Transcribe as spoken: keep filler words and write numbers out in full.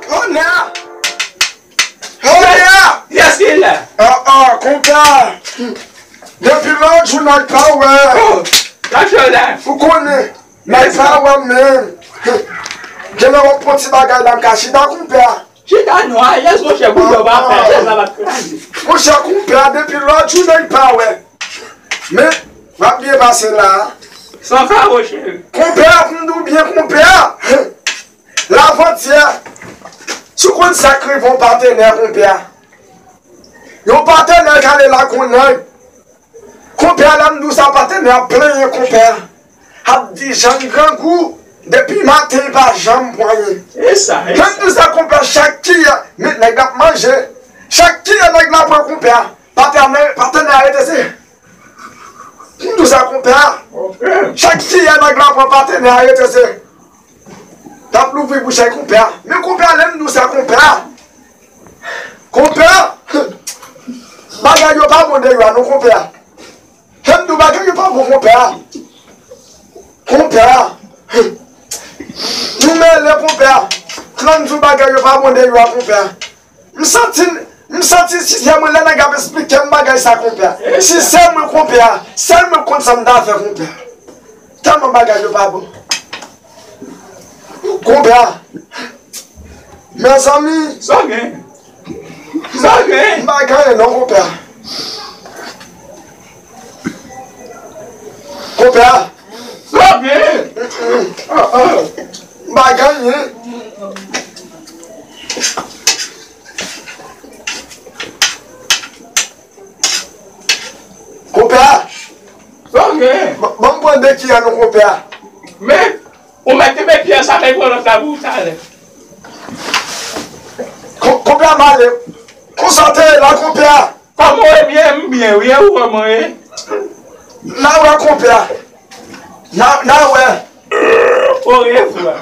Onè! Onè! Kiyès ki la? Ah, ah, konpè! Depi lòt jou nèg pa wè. Oh, la chè la. Ou konnen, nèg pa wè menm. Gen lè w ap pran ti bagay la, m ka chita, konpè. Chita non, alèz, monchè, konpè, w pa fè alèz la, pa kraze. Monchè, konpè, depi lòt jou nèg pa wè. Men, w ap byen pase la. San kawo, cheri. Konpè, pou m di w byen, konpè. Lavantyè, si w konn sa k rive yon patenè, konpè. Yon patenè k ale lage yon nèg. Konpè a, lè m di w sa, patenè a plenyen konpè a. Ap di Jan grangou, depi maten li pa janm pran anyen. E sa, e sa. Lè m di w sa, konpè a, chak kiyè, men nèg la ap manje. Chak kiyè nèg la pran konpè a. Patenè, patenè a rete se. M di w sa, konpè a. Chak kiyè nèg la pran, patenè a rete se. T ap louvri bouch ak konpè a. Men konpè a, lè m di w sa, konpè a. Konpè a. Bagay yo pa bon deyò a non, konpè a. Lè m di w bagay yo pa bon, konpè a. Konpè a. Nou mele, konpè a. Lè m di w bagay yo pa bon deyò a, konpè a. M santi, m santi si sè mwen lè nèg ap esplike m bagay sa, konpè. Si sè mwen, konpè, sèl mwen konn sa m ta fè, konpè. Tèlman bagay yo pa bon. Konpè, mezanmi. Sa gen? Sa gen? M pa gen anyen non, konpè. Konpè. Sa gen? M pa gen anyen. Konpè a. Sa w gen? Ban m pran de kiyè non, konpè a. Men, ou mèt kenbe kiyè sa, men pran lòt la pou ou talè. Konpè a, m ale. Konsa w te ye la, konpè a? Kòman w ye? Byen, m byen wi, e ou kòman w ye? N a wè, konpè a. N a, n a wè. Orevwa.